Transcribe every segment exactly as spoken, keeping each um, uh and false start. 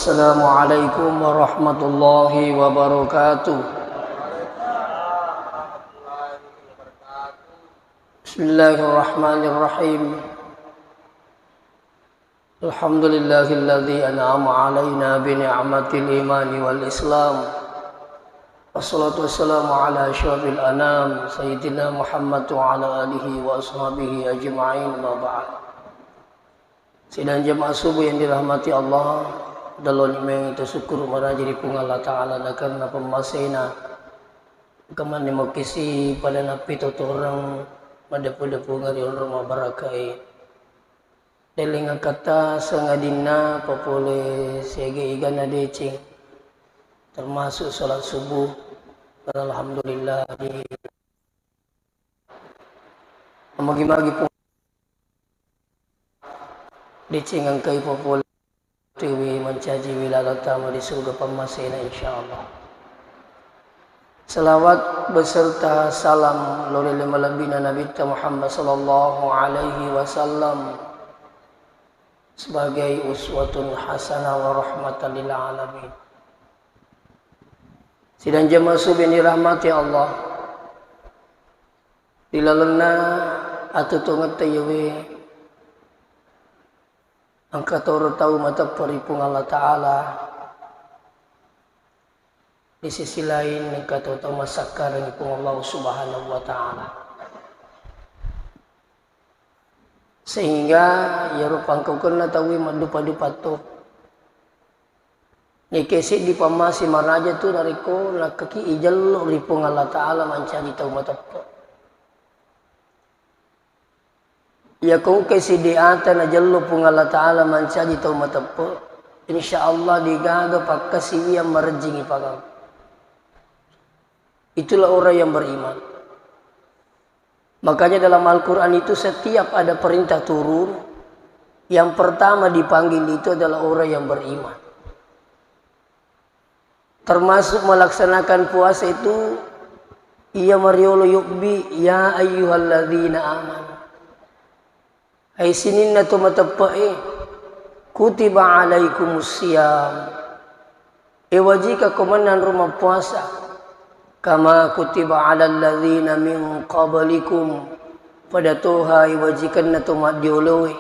Assalamualaikum warahmatullahi wabarakatuh. Bismillahirrahmanirrahim. Alhamdulillahilladzi an'ama alaina bi ni'matil imani wal islam. Wassalatu wassalamu ala asyrafil anam, sayyidina Muhammad wa ala alihi wa ashabihi ajma'in, ma ba'd. Sidang jamaah subuh yang dirahmati Allah, daloni meng itu syukur maraji ri Puang Allah Ta'ala na karena pemmasena kemanni mokisi pada napi totoreng maddepu-depu ngari onrong mabarakai. Deleng akkatta sangadinna papole siaga igana deceng, termasuk salat subuh. Dan alhamdulillah di magi-magi pun deceng engkai papole. Tiwi mancaji wilaleng tama di surga pammasena, insyaallah. Salawat beserta salam lori lima lebbina Nabitta Muhammad sallallahu alaihi wasallam sebagai uswatun hasanah wa rahmatan lil alamin. Sidang jamaah subuh yang dirahmati Allah, di lalenna atutungetta iyawe engka toro tau mateppe ri Puang Allah Ta'ala, di sisi lain engka tau-tau massakkarengngi Puang Allah Subhanahu wa Ta'ala. Sehingga iyaro pangkaukenna tauwe maddupa-dupa to. Nike seddi pammase maraja tu narekko nakkaki ijello ri Puang Allah Ta'ala mancaji tau mateppe. Iyako engkai siddi ata najello Puang Allah Ta'ala mancaji tau mateppe, insya Allah degaga pakkasiwiang marejjingi pagang. Itulah orang yang beriman. Makanya dalam Al-Quran itu setiap ada perintah turun, yang pertama dipanggil itu adalah orang yang beriman. Termasuk melaksanakan puasa itu, iya mariolo yobbi, ya ayyuhalladzina amanu. Hai sininna to mateppe'e, kutiba alaikumus siyam. Ewajika ko mennang ro mappuasa. Kama kutiba alal ladzina min qablikum. Pada toha ewajikenna to maddioloe.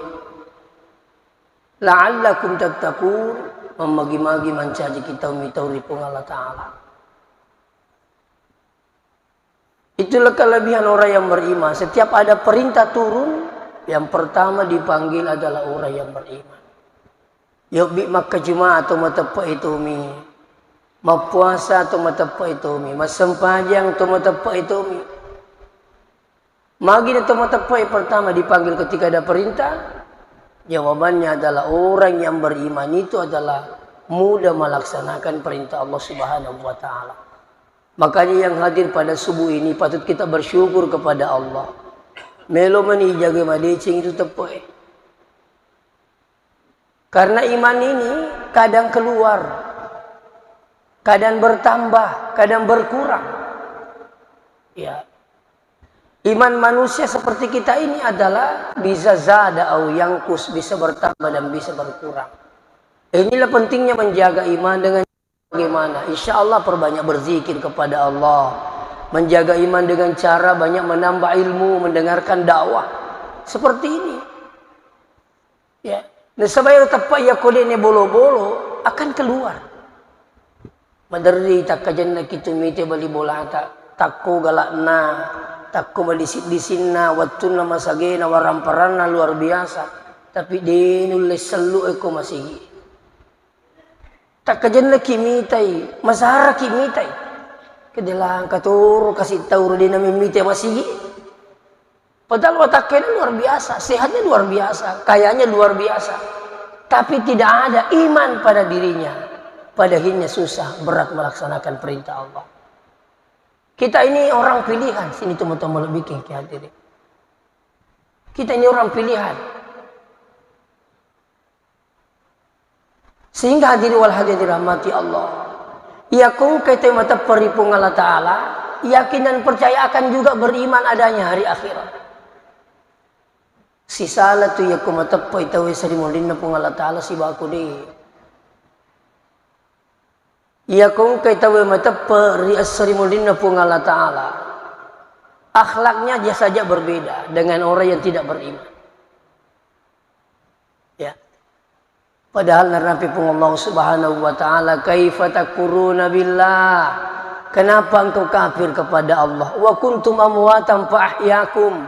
La'allakum tattaqun, mammagi-magi mancaji kita mitau ri Puang Allah Ta'ala. Itulah kelebihan orang yang beriman. Setiap ada perintah turun, yang pertama dipanggil adalah orang yang beriman. Yobbi makkajuma atau mateppe itu mi. Mappuasa atau mateppe itu mi. Massempajang atau mateppe itu mi. Magi na to mateppe'e pertama dipanggil ketika ada perintah? Jawabannya adalah orang yang beriman itu adalah mudah melaksanakan perintah Allah Subhanahu wa Ta'ala. Makanya yang hadir pada subuh ini patut kita bersyukur kepada Allah. Melo mani jaga madeceng itu teppe'e. Karena iman ini kadang keluar, kadang bertambah, kadang berkurang. Ya. Iman manusia seperti kita ini adalah bisa zada au yangkus, bisa bertambah dan bisa berkurang. Inilah pentingnya menjaga iman dengan bagaimana? Insya Allah perbanyak berzikir kepada Allah, menjaga iman dengan cara banyak menambah ilmu, mendengarkan dakwah. Seperti ini. Ya. Nasaba iyaro teppa iya ko de'ne bolo-bolo, akan keluar. Maderri takkajennaki tu mite bali bolata, takko galakna, takko madisik-disinna, wettunna masagena, waramparanna luar biasa. Tapi de nulle sellu eko masigi. Takkajennaki mitai, masaraki mitai. Kedelangka toro kasi tau ro de namimmite masigi. Padahal watakkena luar biasa, sehatnya luar biasa, kayanya luar biasa. Tapi tidak ada iman pada dirinya. Pada akhirnya susah, berat melaksanakan perintah Allah. Kita ini orang pilihan, sini teman-teman lebih ke hadirin. Kita ini orang pilihan. Sehingga hadirin wal hadirat dirahmati Allah. Iya ko engka tau mateppe ri Puang Allah Ta'ala, yakin dan percaya akan juga beriman adanya hari akhirat. Sisala tu iya ko mateppe tau sarimunrinna Puang Allah Ta'ala sibawa ko de. Iya kongkai tauwe mateppe ri esso ri munrinna Puang Allah Ta'ala. Akhlaknya dia saja berbeda dengan orang yang tidak beriman. Ya. Padahal narampe Puang Allah Subhanahu wa Ta'ala, "Kaifa takfuruna billah?" Kenapa engkau kafir kepada Allah? "Wa kuntum amwatan fa ahyakum."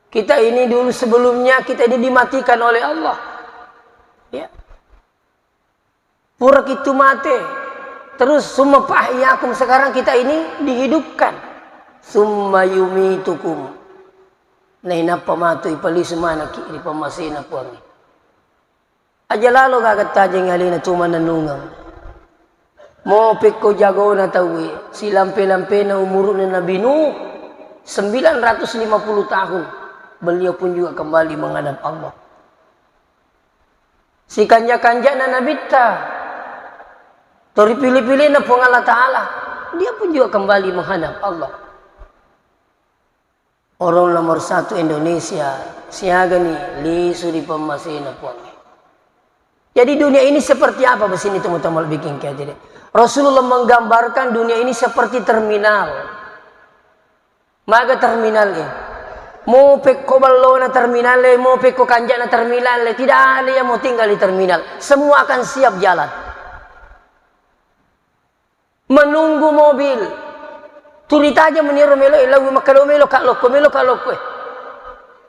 Kita ini dulu sebelumnya kita ini dimatikan oleh Allah. Ya. Pura kitu mate. Terus summa fa ahyakum, sekarang kita ini dihidupkan. Summa yumitukum. Nainappa matu ipalisu manaki ri pammasena Puangnge. Aja lalo gaga tajeng alena cuma nenungeng. Mo pekko jagona tauwe, silampe-lampena umuru'na Nabi Nuh, sembilan ratus lima puluh tahun. Beliau pun juga kembali menghadap Allah. Sikanja-kanjana nabitta, to ripilih-pilihna Puang Allah Ta'ala, dia pun juga kembali menghadap Allah. Orang nomor satu Indonesia, siagani lisu ri pammasena Puangnge. Jadi dunia ini seperti apa? Besini teman-teman bikin kayak jadi. Rasulullah menggambarkan dunia ini seperti terminal. Maga terminal e. Mo pekko ballona terminal e, mo pekko kanjana terminal e, tidak ada yang mau tinggal di terminal. Semua akan siap jalan. Menunggu mobil. Turi tajeng meniro melo e, lalu makkado melo ka lokko, melo ka lokko e.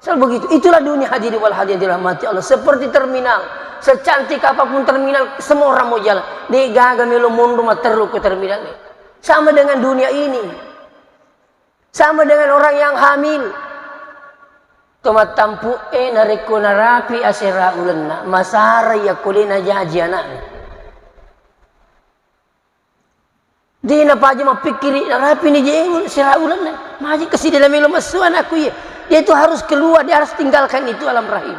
Selalu begitu. Itulah dunia, hadirin wal hadirat dirahmati Allah. Seperti terminal. Secantik apapun terminal, semua orang mau jalan. De gaga melo monro matteru ke terminal e. Sama dengan dunia ini. Sama dengan orang yang hamil. To mattampu'e narekko narapi asera ulenna, masara yakko de najaji anakna. De napaja mappikkiri, narapi ni je asera ulenna. Maji kasi de namelo massu anakku iye. Dia itu harus keluar, dia harus tinggalkan itu alam rahim.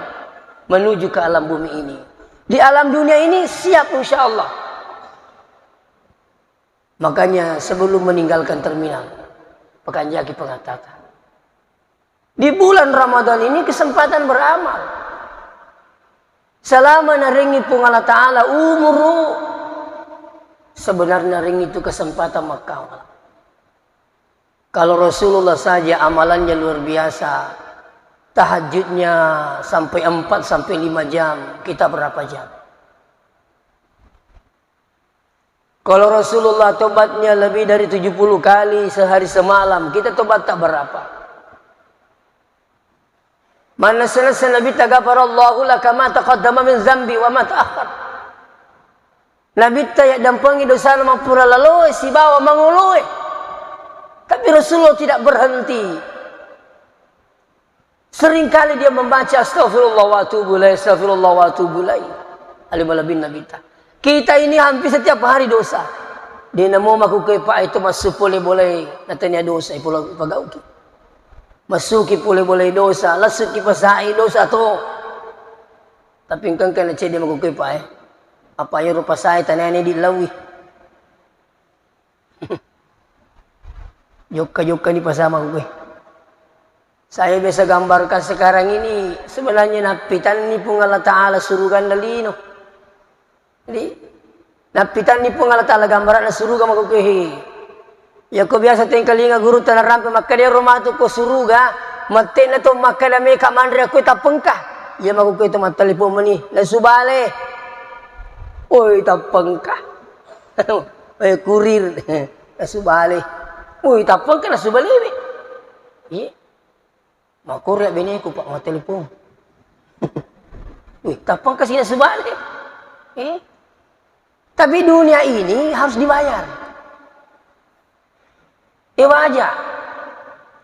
Menuju ke alam bumi ini. Di alam dunia ini siap insya Allah. Makanya sebelum meninggalkan terminal, pekanjaki pengatakan. Di bulan Ramadan ini kesempatan beramal. Selama narengi Puang Allah Ta'ala umuru, sebenarnya narengi itu kesempatan makkamal. Kalau Rasulullah saja amalannya luar biasa, tahajudnya sampai empat sampai lima jam, kita berapa jam? Kalau Rasulullah tobatnya lebih dari tujuh puluh kali sehari semalam, kita tobat tak berapa? Manessa-nessa Nabitta, "Ghafarallahu laka ma taqaddama min zambi wa ma ta'akhkhar." Nabitta yaddampengi dosana mappura laloe sibawa mangoloe. Tapi Rasulullah tidak berhenti. Seringkali dia membaca, "Astagfirullah wa atubu ilaih, astagfirullah wa atubu ilaih." Alim malebbi Nabitta. Kita ini hampir setiap hari dosa. De namo makkukue, Pak, itu massu pole bolai, natania dosa, ipolo-, ipagauki. Massuki pole bolai dosa, lassuki pasai dosa to. Tapi engka-engka na cedde makkukue, Pak, eh. Apa iyaro pasai tanani di lawi. Jokka-jokka ni pasama gue. Saya biasa gambarkan sekarang ini, sebenarnya nappitanni Puang Allah Ta'ala suruga na lino. Jadi, nappitanni Puang Allah Ta'ala gambaranna suruga makkukue. Yako biasa tengkalinga guru tanarampe makkeda ero matu ko suruga, matte'na to makkeda meka manre akko tappengka. Iya makkukue to mattelepon meni, nasu bale. Oi, tappengka. Eh, kurir. Nasu bale. Ui, tappengka nasu balewe. Iya. Makkoro ya beneku, Pak, mattelepon. Wih, tappengka si nasu bale. Eh? Tapi dunia ini harus dibayar. Eh, waja.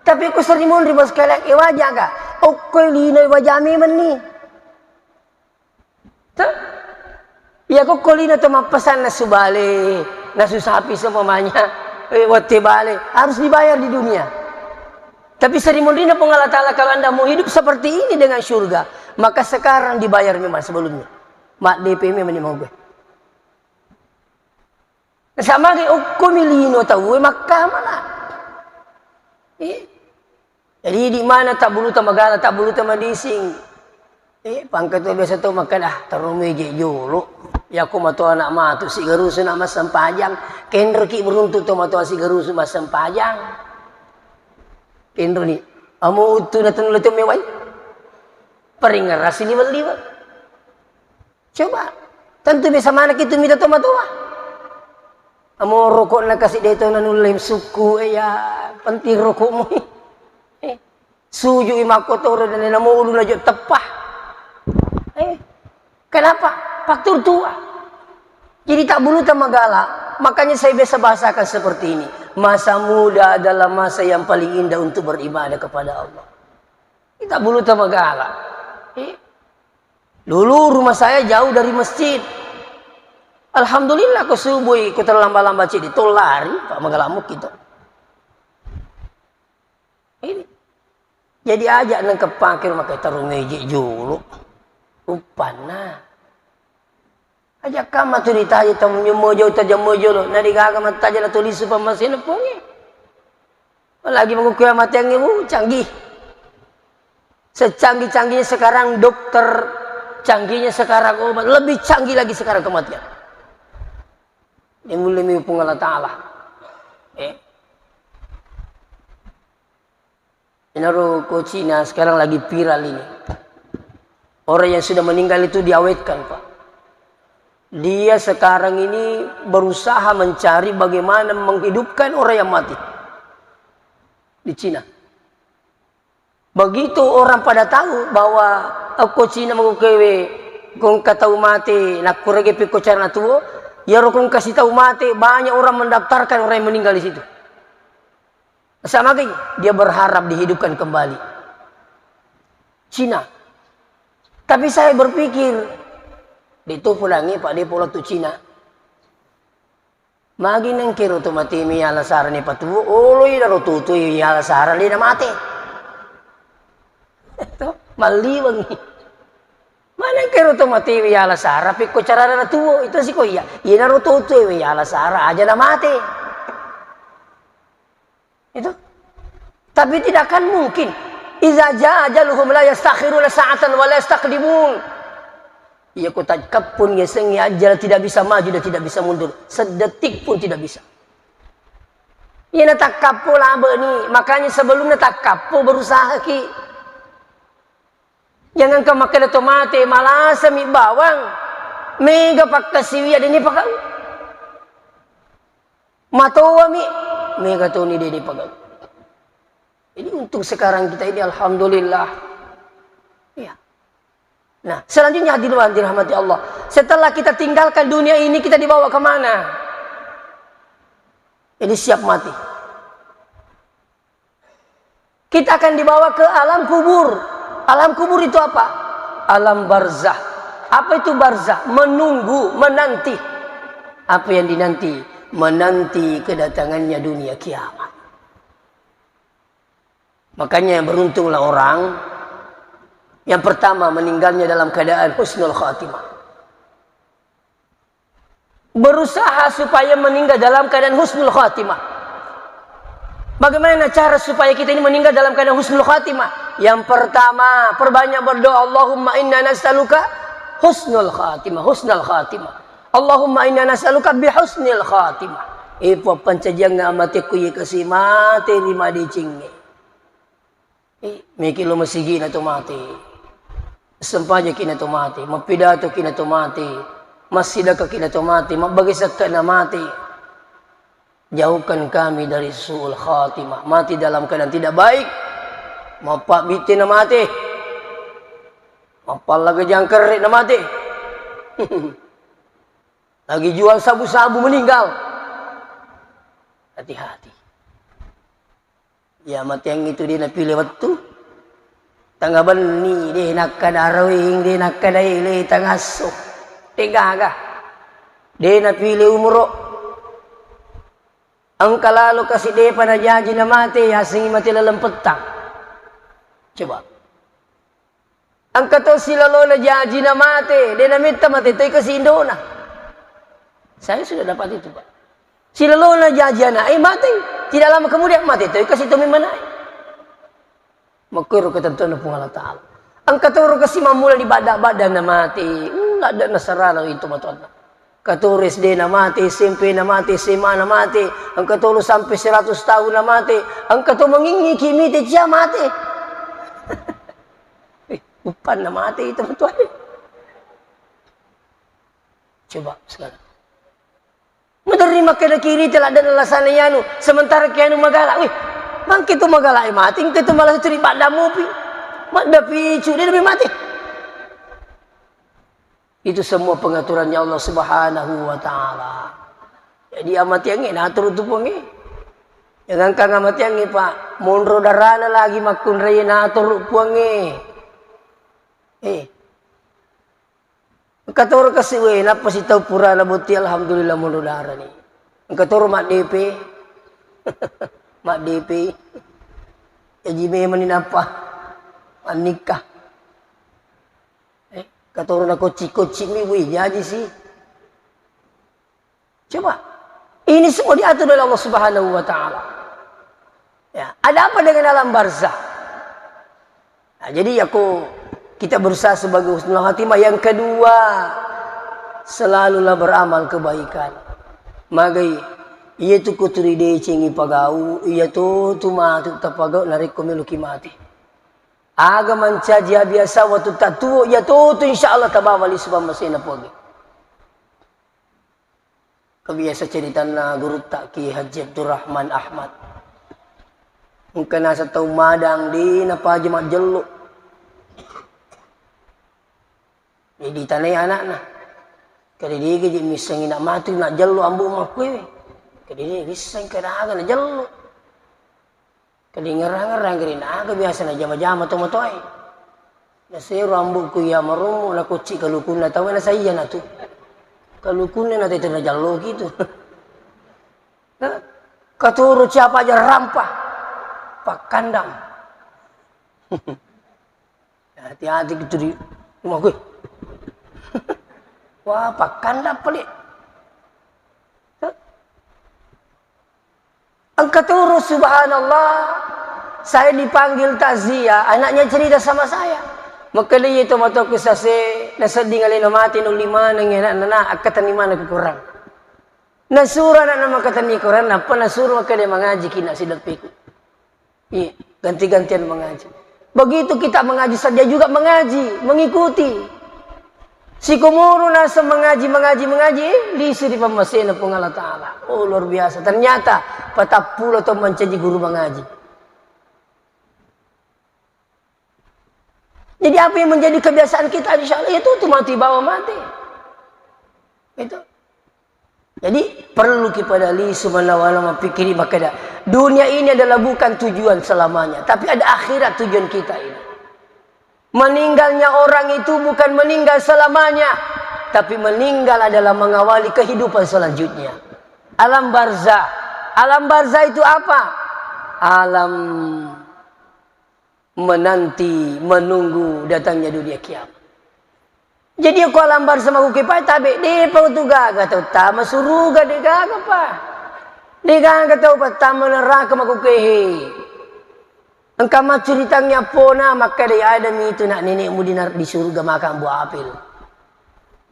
Tapi aku sering monri, bos, sekalian, eh, waja ga? Okko lino, eh, waja memang nih. Tuh. Iya, kokko lino to mappesan nasu bale, nasu sapi seumpamanya, eh, wette bale, harus dibayar di dunia. Tapi sering monrina Puang Allah Ta'ala, kalau Anda mau hidup seperti ini dengan surga, maka sekarang dibayar memang sebelumnya. Mak D P memang mau gue. Sama ge okko mi lino tauwe makkamala. Eh? Jadi di mana tabbuluta magala, tabbuluta madising. Eh, pangka tu biasa tu makkeda, "Ah, terro meje jolo." Yako matoa anak matu sigarusu nak massempajang, kenroki beruntuk to matoa sigarusu massempajang. Kenroni, amo uttu na tunu leto mewai. Paringerasi liwe-liwe. Coba, tentu bisa mana kitu mita to matoa. Amo rokok na kasi deto na nulle sukku, eh, ya, penting rokokmu. Eh, Sujui makkotoro dan namo uluna jo teppah. Eh, kenapa? Faktur tua. Jadi tak bulu tak magala. Makanya saya biasa bahasakan seperti ini. Masa muda adalah masa yang paling indah untuk beribadah kepada Allah. Kita bulu tak magala. Eh, dulu rumah saya jauh dari masjid. Alhamdulillah, ko subuh, ko terlambat-lambat cedde, to lari, Pak, magalamu kita. Ini. Jadi aja nengka pake rumah kita rumah jolo. Uppanna. Aja kama tu ditaja tamu nyemojo, taja mojo lo. Nadi gaga mataja la tulis pammasena pongi. Lagi mengukuh amatengi, uh, canggih. Secanggih-canggihnya sekarang dokter, canggihnya sekarang obat, lebih canggih lagi sekarang kematian. Ini mulai mi Puang Allah Ta'ala. Eh. Inaro ko Cina sekarang lagi viral ini. Orang yang sudah meninggal itu diawetkan, Pak. Dia sekarang ini berusaha mencari bagaimana menghidupkan orang yang mati. Di Cina. Begitu orang pada tahu bahwa ko Cina mengukewe, ko engka tau mate, nakkurege pekko cara natuo, yaro ko engka sitau mate, banyak orang mendaftarkan orang yang meninggal di situ. Sama lagi, dia berharap dihidupkan kembali. Cina. Tapi saya berpikir, itu pulangi Pak, dia pulang tu Cina. Magi nengkero to mate mi yala sara ni patuo, olo ida ro tutu yala sara le na mate. Itu malliwengi. Mana kero to mate mi yala sara, pekko carana natuo, itu siko iya. Ina ro tutu yala sara, aja na mate. Itu. Tapi tidak akan mungkin. Iza jaa ajaluhum la yastakhiruna sa'atan wa la yastaqdimun. Iya, ko takkappun yasengngi ajal tidak bisa maju dan tidak bisa mundur. Sedetik pun tidak bisa. Iya na takkappo labe ni, makanya sebelumnya takkappo berusaha ki. Jangan ke makkeda to mate, malasami bawang. Mega pakkasiwia deni pakau. Matoami, mega toni dede pegau. Jadi untung sekarang kita ini alhamdulillah. Iya. Nah, selanjutnya hadirin dirahmati Allah. Setelah kita tinggalkan dunia ini, kita dibawa kemana? Ini siap mati. Kita akan dibawa ke alam kubur. Alam kubur itu apa? Alam barzah. Apa itu barzah? Menunggu, menanti. Apa yang dinanti? Menanti kedatangannya dunia kiamat. Makanya beruntunglah orang yang pertama meninggalnya dalam keadaan husnul khatimah. Berusaha supaya meninggal dalam keadaan husnul khatimah. Bagaimana cara supaya kita ini meninggal dalam keadaan husnul khatimah? Yang pertama, perbanyak berdoa, Allahumma inna nas'aluka husnul khatimah, husnul khatimah. Allahumma inna nas'aluka bi husnil khatimah. Ipo pancajiang amateku ye kasi mate ri madecengnge. Eh, meki lo masigina to mate. Sempajaki na to mate, mappidato ki na to mate, massidaka ki na to mate, mabbage sakka na mate. Jauhkan kami dari su'ul khatimah. Mati dalam keadaan tidak baik. Mappabitte na mate. Mappallaga jangkerre na mate. Lagi jual sabu-sabu meninggal. Hati-hati. Iya, mateang itu de napile wettu. Tengnga benni de nakkeda araweng, de nakkeda ele, tengngasso. De gaga. De napile umuro. Engka lalo kasi depa najaji namate, yasengngi mate laleng pettang. Coba. Engka to silolona jaji na mate, de nametta mate toi kasi indona. Saya sudah dapat itu, Pak. Silolona jaji anak, eh, mate. Tidak lama kemudian mate toi kasi to memang naik. Makkoro ketentuan Puang Allah Ta'ala. Engka to ro kasi mamula di bada-bada na mate. Hmm, Ada nasarana itu matuanna. Engka toro S D na mate, S M P na mate, S M A na mate, engka toro sampai seratus tahun na mate, engka to mangingngi ki mite cia mate. Eh, uppanna mate itu matuanna. Coba sekarang. Maderri makkeda kiri te ladde' lasana yanu, sementara ki anu magala. Wih, mangke tu magala e mate, engka tu malah turi pada mupi. Madda picu dia lebih mate. Itu semua pengaturannya Allah Subhanahu wa Ta'ala. Jadi amatiangnge naturu tu Puangnge. Jangankan amatiangnge, Pak, monro darana lagi makkunrai naturu Puangnge. Eh. Engka toro kasi we, nappa sitau purana botting, alhamdulillah, monro darani. Engka toro maddepe. Maddepe. Jaji memang ni nappa annikka. Eh, engka toro nakocci-kocci mi, wih, jaji si. Coba, ini semua diatur oleh Allah Subhanahu wa Ta'ala. Ya, ada apa dengan alam barzah? Nah, jadi aku, kita berusaha sebagai husnul khatimah. Yang kedua, selalulah beramal kebaikan. Magai, iya tu kuturi decengi pagau, iya tu tu matu tapagau narekko meloki mati. Aga mancaji abiasa waktu tatuo, iya tu tu insya Allah tabawa lisu pammasena Puangnge. Kebiasa ceritanna gurutta Kiai Haji Abdurrahman Ahmad. Engka naseng tau madang, de napaja majjello. Jadi tanai anakna. Kade dege je missengi nak matu nak jello ambo makkuewe. Kade de misseng kada aga na jello. Kalingerang-ngerang geri naga biasa najama-jama tomatoae. Nasero ambo'ku iya marommo, nakocci kalukunna tauwe, nasaiya natu. Kalukunna na tete najalloki tu. Katoro siapa aja rampa. Pakkandang. Hati-hati gitu di rumah gue. Wah, pakkandang pale. Engka toro, subhanallah, saya dipanggil takziah, anaknya cerita sama saya. Makkeda iya tomatoaku sase, nasedding alena mate, naulli maneng anakna, na akkatenni maneng ku Quran. Nasuro anakna makkatenni Quran, nappa nasuro makkeda mangaji ki nak sideppeku. Iya, ganti-gantian mengaji. Begitu kita mengaji, saja juga mengaji, mengikuti. Sikomoro naseng mengaji, mengaji, mengaji, eh, lisu di pammasena Puang Allah Ta'ala. Oh, luar biasa. Ternyata patappulo taung mancaji guru mengaji. Jadi apa yang menjadi kebiasaan kita, insya Allah, itu tuh mati bawa mati. Itu. Jadi, perlu ki pada lisu manawa-nawa mappikiri makkeda, dunia ini adalah bukan tujuan selamanya, tapi ada akhirat tujuan kita ini. Meninggalnya orang itu bukan meninggal selamanya, tapi meninggal adalah mengawali kehidupan selanjutnya. Alam barzah. Alam barzah itu apa? Alam menanti, menunggu datangnya dunia kiamat. Jadi, ko alam barzah makkukepa tabe, depa tu gaga tau tama suruga, de gaga pa. De gaga tau pattama neraka makkukehe. Engka maccuritangngi appona, makkeda, "Ada mi itu nak nenekmu di ner-, di surga makan buah apel."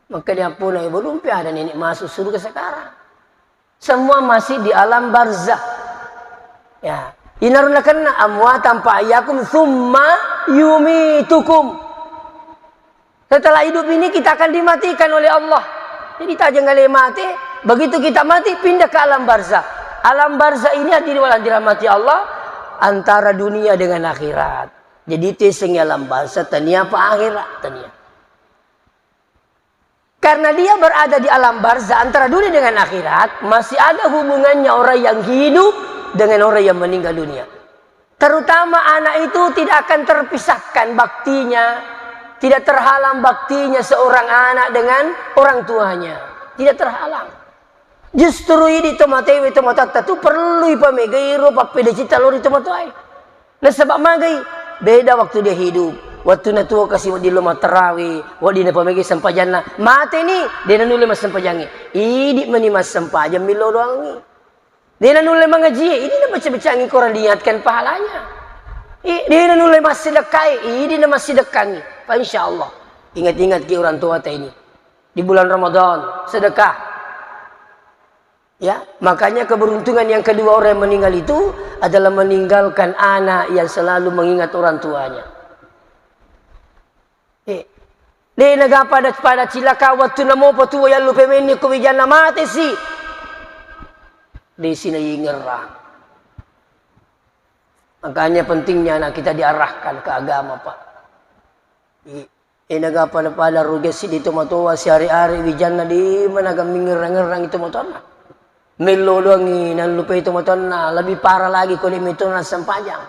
Makkeda appona, "Ya, belum pi ada nenek masuk surga sekarang." Semua masih di alam barzah. Ya. Inaro nakenna amwatan fa ahyakum tsumma yumitukum. Setelah hidup ini kita akan dimatikan oleh Allah. Jadi tajeng gale mate, begitu kita mati pindah ke alam barzah. Alam barzah ini hadirin wal dirahmati Allah, antara dunia dengan akhirat. Jadi itu yasengnge alam barzah, tania apa akhirat, tania. Karena dia berada di alam barzah antara dunia dengan akhirat, masih ada hubungannya orang yang hidup dengan orang yang meninggal dunia. Terutama anak itu tidak akan terpisahkan baktinya, tidak terhalang baktinya seorang anak dengan orang tuanya. Tidak terhalang. Justru idi tomatoae, tomatoatta tu perlu ipamegai ro pappedecinta lao ri tomatoae. Nasaba magai, beda waktu dia hidup. Wattunna tuo kasi wedding lo mattarawe, wedding napamegai sempajanna. Mateni, de nanulle massempajangnge. Idi mani massempajang millau doangngi. De nanulle mangajie, idi nabaca-bacangi Quran, niatkan pahalanya. I, de nanulle massidekkae, idi namassidekkangi. Fa insya Allah. Ingat-ingat ki orang tua ta ini. Di bulan Ramadan, sedekah. Ya, makanya keberuntungan yang kedua orang yang meninggal itu adalah meninggalkan anak yang selalu mengingat orang tuanya. Eh, de' naga pada, pada cilaka wattu namopa tuo yallupe wenni ko wijanna mate si. De' si naingerrang. Makanya pentingnya anak kita diarahkan ke agama, Pak. I-, eh, naga pada-pada rugi siddi tomatoa siare-are wijanna de' managa mingerrang-ngerrang tomatoanna. Mello doangi nallupai tomatoanna, lebih parah lagi ko de' metona sempajang.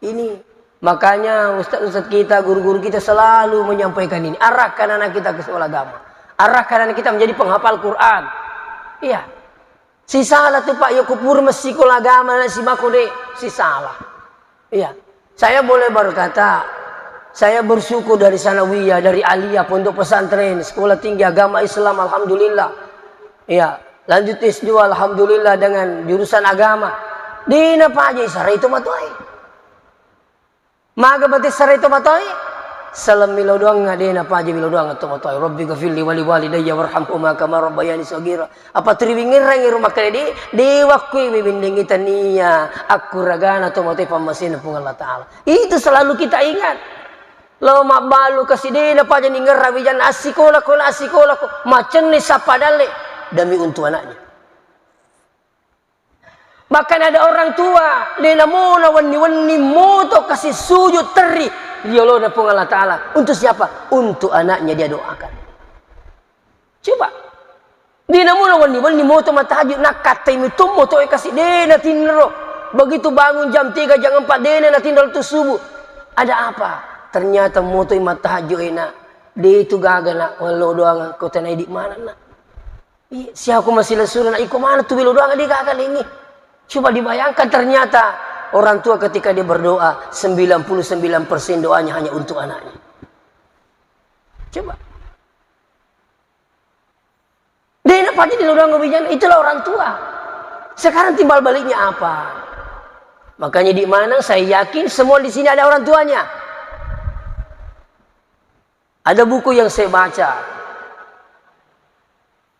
Ini makanya ustaz-ustaz kita, guru-guru kita selalu menyampaikan ini. Arahkan anak kita ke sekolah agama. Arahkan anak kita menjadi penghafal Quran. Iya. Si salah tu, Pak, ya kupur masikola agama na si mako de', si salah. Iya. Saya boleh berkata, saya bersyukur dari sanawiyah, dari aliyah, pondok pesantren, sekolah tinggi agama Islam, alhamdulillah. Iya. Lanjut S dua, alhamdulillah, dengan jurusan agama. De' napaja isara itu matoe. Maga bate sarai tomatoe? Saleng milo doang, de' napaja milo doang tomatoe. Rabbi ghafirli wali walidayya warhamhuma kama rabbayani shaghira. Apa turiwingerrang iro makkeda de', de' wakkui mi bendengi tania akkuragana tomatoe pammasena Puang Allah Ta'ala. Itu selalu kita ingat. Lo mabbalu kasi de' napaja ningerra wijanna assikola ko na assikola ko. Macenni sappa dalle demi untuk anaknya. Bahkan ada orang tua, de' namona wenni-wenni moto kasi sujud terri ri yolona Puang Allah Ta'ala. Untuk siapa? Untuk anaknya dia doakan. Coba. De' namona wenni-wenni moto matahajud, nakkattai mitu moto e kasi de' natinro. Begitu bangun jam tiga, jam empat, de' natinro tu subuh. Ada apa? Ternyata moto e matahajud e na. De' itu gaga na, wallo doang ko tanai di mana na. Iya, siaku masih lesu na, iko mana tu welo doang de' gaga lengi. Coba dibayangkan, ternyata orang tua ketika dia berdoa, sembilan puluh sembilan persen doanya hanya untuk anaknya. Coba. De' napaja di doang wijan, itulah orang tua. Sekarang timbal baliknya apa? Makanya di mana saya yakin semua di sini ada orang tuanya. Ada buku yang saya baca.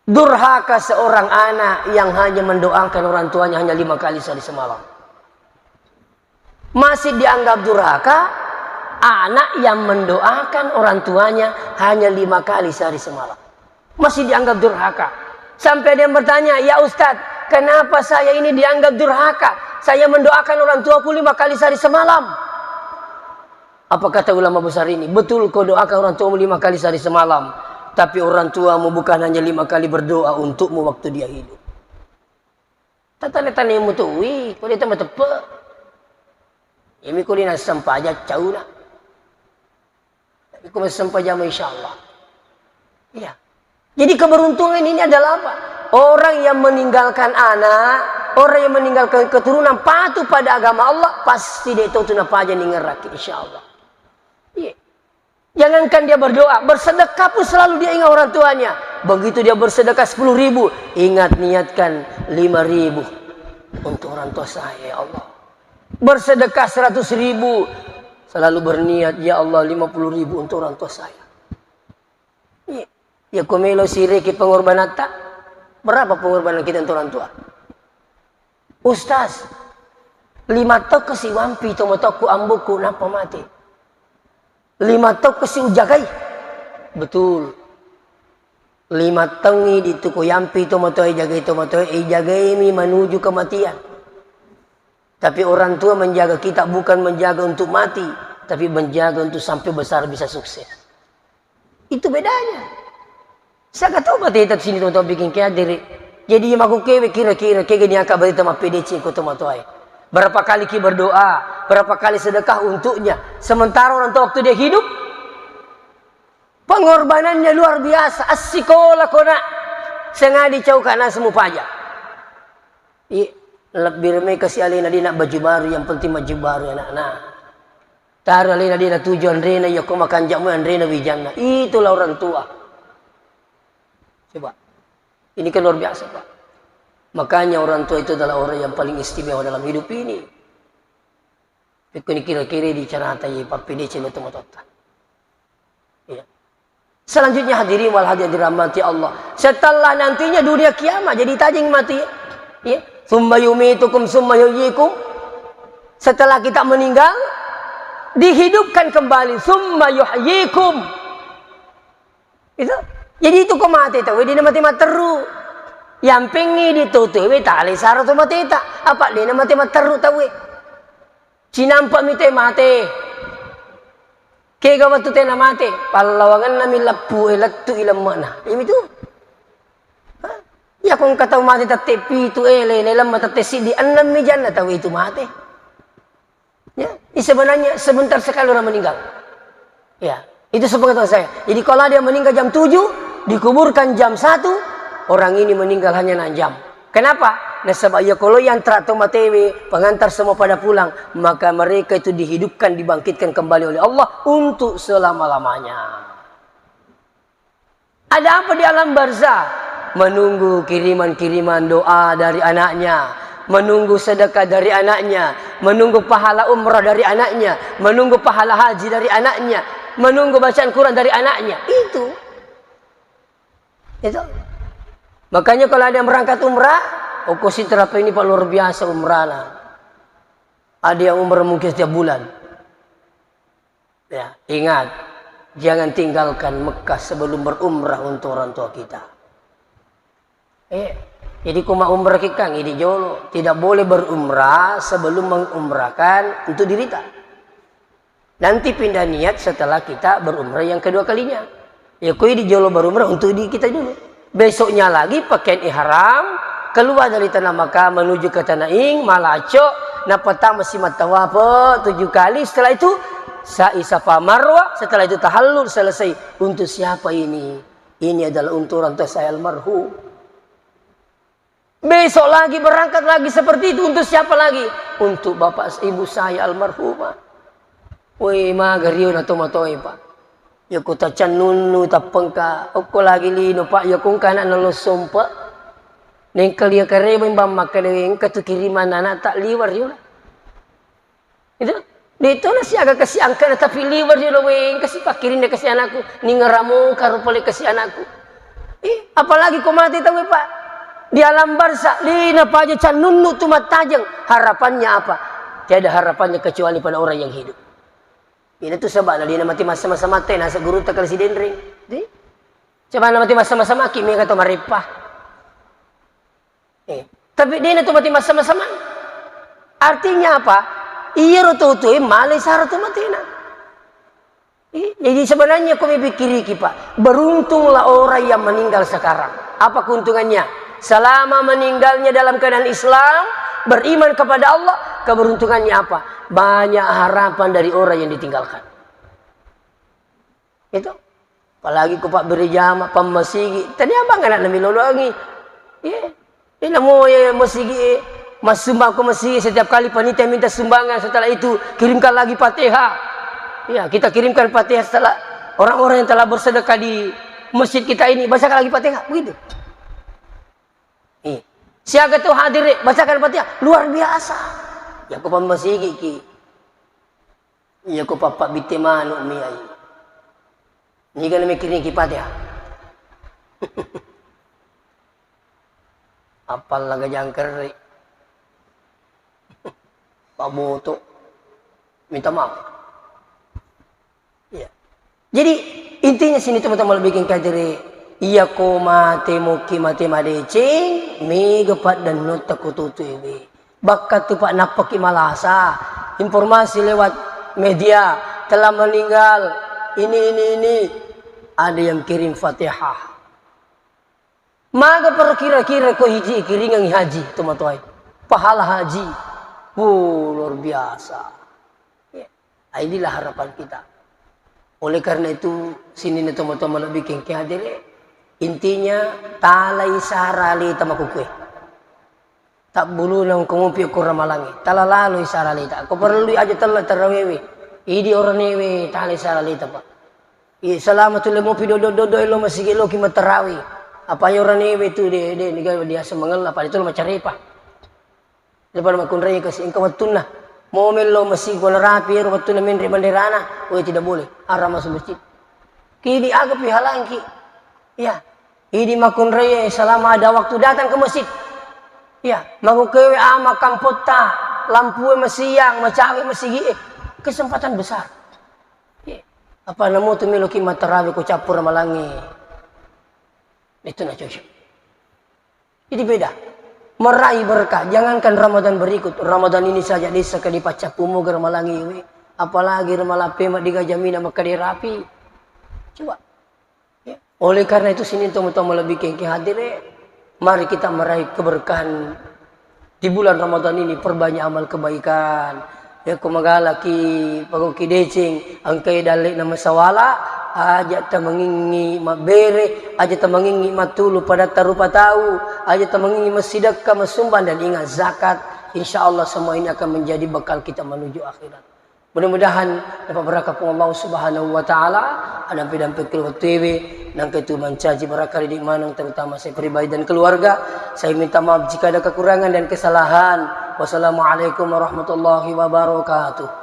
Durhaka seorang anak yang hanya mendoakan orang tuanya hanya lima kali sehari semalam. Masih dianggap durhaka anak yang mendoakan orang tuanya hanya lima kali sehari semalam. Masih dianggap durhaka. Sampai ada yang bertanya, "Ya Ustadz, kenapa saya ini dianggap durhaka? Saya mendoakan orang tuaku lima kali sehari semalam." Apa kata ulama besar ini? Betul kau doakan orang tuamu lima kali sehari semalam, tapi orang tuamu bukan hanya lima kali berdoa untukmu waktu dia hidup. Tatane-tanemu tu, wih, kau dia tambah tepe. Ini kau dia sempajang cau nak. Tapi kau masih sempajang, insya Allah. Iya. Jadi keberuntungan ini adalah apa? Orang yang meninggalkan anak, orang yang meninggalkan keturunan patuh pada agama Allah, pasti dia tahu tu napaja ningerraki, insya Allah. Iya. Jangankan dia berdoa, bersedekah pun selalu dia ingat orang tuanya. Begitu dia bersedekah sepuluh ribu, ingat niatkan lima ribu untuk orang tua saya, ya Allah. Bersedekah seratus ribu, selalu berniat, ya Allah, lima puluh ribu untuk orang tua saya. Iya. Ya, ko melo sireki pengorbanatta, berapa pengorbanan kita untuk orang tua? Ustaz, lima taung kasi wampi tomatoakku, amboku, nappa mate. Lima taung kasi ujagai. Betul. Lima taungngi di tuko yampi tomatoae, jagai tomatoae, ijagaimi menuju kematian. Tapi orang tua menjaga kita bukan menjaga untuk mati, tapi menjaga untuk sampai besar bisa sukses. Itu bedanya. Saka tau bateta sini tau-tau bikin keadere. Jadi mako kewe kira-kira kega ni angka bateta mappedeceng ko tomatoae. Berapa kali ki berdoa, berapa kali sedekah untuknya. Sementara orang tua waktu dia hidup, pengorbanannya luar biasa. Assikola ko nak, sengadi cau kana semu paja. I, lebbi remai kasi alena de nak baju baru, yang penting baju baru anakna. Taro alena de natuju anrena, iya ko makanja mu anrena wijanna. Itulah orang tua. Coba. Ini kan luar biasa, Pak. Makanya orang tua itu adalah orang yang paling istimewa dalam hidup ini. Pekko ni kira-kira di carata ye pappedeceng tomatoatta. Iya. Selanjutnya, hadirin wal hadirat dirahmati Allah. Setelah nantinya dunia kiamat, jadi tajeng mati. Ya. Summa yumitukum, summa yuhyikum. Setelah kita meninggal, dihidupkan kembali. Summa yuhyikum. Itu. Jadi itu ko mate tauwe, dena mate matteru. Yampengngi ditotoewe, talai sara to mateta. Apa dena mate matteru tauwe. Cinampa mi te mate. Kega wettu tena mate, pallawangenna mi leppu e lettu i lemme'na. Iyami tu. Ha? Iya ko engka tau mate tette pitu ele, le lemme tette siddi, ennem mi janna tau itu mate. Ya, ini sebenarnya sebentar sekali orang meninggal. Ya, itu sepengetahuan saya. Jadi kalau ada yang meninggal jam tujuh, dikuburkan jam satu, orang ini meninggal hanya enam jam. Kenapa? Nasaba iya ko lo yang terakhir matewe, pengantar semua pada pulang, maka mereka itu dihidupkan, dibangkitkan kembali oleh Allah untuk selama-lamanya. Ada apa di alam barzah? Menunggu kiriman-kiriman doa dari anaknya, menunggu sedekah dari anaknya, menunggu pahala umrah dari anaknya, menunggu pahala haji dari anaknya, menunggu bacaan Quran dari anaknya. Itu. Itu. Makanya kalau ada yang berangkat umrah, oko sitra ini Pak luar biasa umrahnya. Ada yang umrah mungkin setiap bulan. Ya, ingat, jangan tinggalkan Mekah sebelum berumrah untuk orang tua kita. Eh, jadi ko maumrah ki kang, idi jolo. Tidak boleh berumrah sebelum mengumrahkan untuk dirita. Nanti pindah niat setelah kita berumrah yang kedua kalinya. Ya, ko idi jolo berumrah untuk di kita dulu. Besoknya lagi pakaian ihram, keluar dari tanah Makkah menuju ke tanah Ing, malaco, napatang masih matawafe tujuh kali. Setelah itu, sa'i Safa Marwah, setelah itu tahallul selesai. Untuk siapa ini? Ini adalah untuk orang tua saya almarhum. Besok lagi berangkat lagi seperti itu. Untuk siapa lagi? Untuk bapak ibu saya almarhumah. Woi, maga rio na tomatoe, Pak. Yako tacannunnu tappengka, okko lagi lino, Pak, yako engka anak nalosompe. Nengka lia kareba imbang makkeda, engka tu kiriman anak tak liwar rio. Itu, de' to nasiaga kasi angkana, tapi liwar rio, weh, engka si pakkirinna kasi anakku, ningeramo karo pole kasi anakku. Eh, apalagi ko mate tauwe, Pak. Di alam barzah, lina paja cannunnu tu mattajeng. Harapannya apa? Tiada harapannya kecuali pada orang yang hidup. Ina tu sebabna lina mati masa-masa mate, nasa guru takal si denreng. Di? Coba na mati masa-masa maki, mega to mareppa. Eh, tapi dena tu mati massama-sama. Artinya apa? Iyaro tau-tau e male sara tu matena. Eh, jadi sebenarnya ko mipikiriki, Pak, beruntunglah orang yang meninggal sekarang. Apa keuntungannya? Selama meninggalnya dalam keadaan Islam, beriman kepada Allah, keberuntungannya apa? Banyak harapan dari orang yang ditinggalkan. Itu. Apalagi ko pabbere jama, pammasigi. Tania bang anak nami loloangi. Iya. Ini namo ya masigi, eh, massumbang ko masigi setiap kali panitia minta sumbangan, setelah itu kirimkan lagi Fatihah. Ya, kita kirimkan Fatihah setelah orang-orang yang telah bersedekah di masjid kita ini, bacakan lagi Fatihah, begitu. Eh, siaga tu hadir, eh, bacakan Fatihah, luar biasa. Ya, ko pammasigi ki. Iya ko pappa bitte manu mi ai. Niga namikiring ki Fatihah. Appallaga jangkerre. Paboto. Minta maaf. Iya. Jadi, intinya sini teman-teman lebih kengkajere, iya ko mate moki mate madeceng, mega paddannotta ko tutu ewe. Bakka tu, Pak, nappaki malasa. Informasi lewat media, telah meninggal, ini, ini, ini. Ada yang kirim Fatihah. Maga perkira-kira ko hiji kiringang haji, tomatoai. Pahala haji. Wuh, luar biasa. Ya. Inilah harapan kita. Oleh karena itu, sini tomatoa malebbi kengke hadere. Intinya, talai sara lita makukue. Tabbuluna engka mopi okko ramalangnge. Tala laloi sara lita. Ko parellui aja tella tarawewe. Idi oranewe tala sara lita, Pak. Iya, selama tu le mopi dodo-dodo lo masigi loki matarawe. Apa ya oranewe tu de, de, niga biasa mangella, pada tu lo macarepa. Daripada makkunrai kasi engka wettunna. Mau mello masigi ko narapi ero wettunna menre banderana. Oh, tidak boleh. Haram masuk masjid. Kidi aga pihalangki. Ya. Idi makunrai selama ada waktu datang ke masjid. Ya, magukewe ama kampotta, lampue masiang, macawe masigi. Kesempatan besar. Ya. Apa namu tu meloki matarawe ko cappur malangi. Itu na cocok. Jadi beda. Meraih berkah. Jangankan Ramadan berikut, Ramadan ini saja desa ke dipacappu moga ramalangi we. Apalagi ramalape ma diga jamina makkeda rapi. Coba. Ya. Oleh karena itu sini teman-teman lebih kengki hadir, eh. Mari kita meraih keberkahan di bulan Ramadan ini, perbanyak amal kebaikan. Ya, ko magalaki, pagoki deceng, engkai dalle na masawala, aja tamangingi mabbere, aja tamangingi matulu pada tarupa tau, aja tamangingi massidekka, masumbang, dan ingat zakat. Insya Allah semua ini akan menjadi bekal kita menuju akhirat. Mudah-mudahan dapat berkah pun Allah Subhanahu wa Ta'ala, ada pidampe keluarga T V, nangka itu mencaji berkah di manang, terutama saya pribadi dan keluarga. Saya minta maaf jika ada kekurangan dan kesalahan. Wassalamualaikum warahmatullahi wabarakatuh.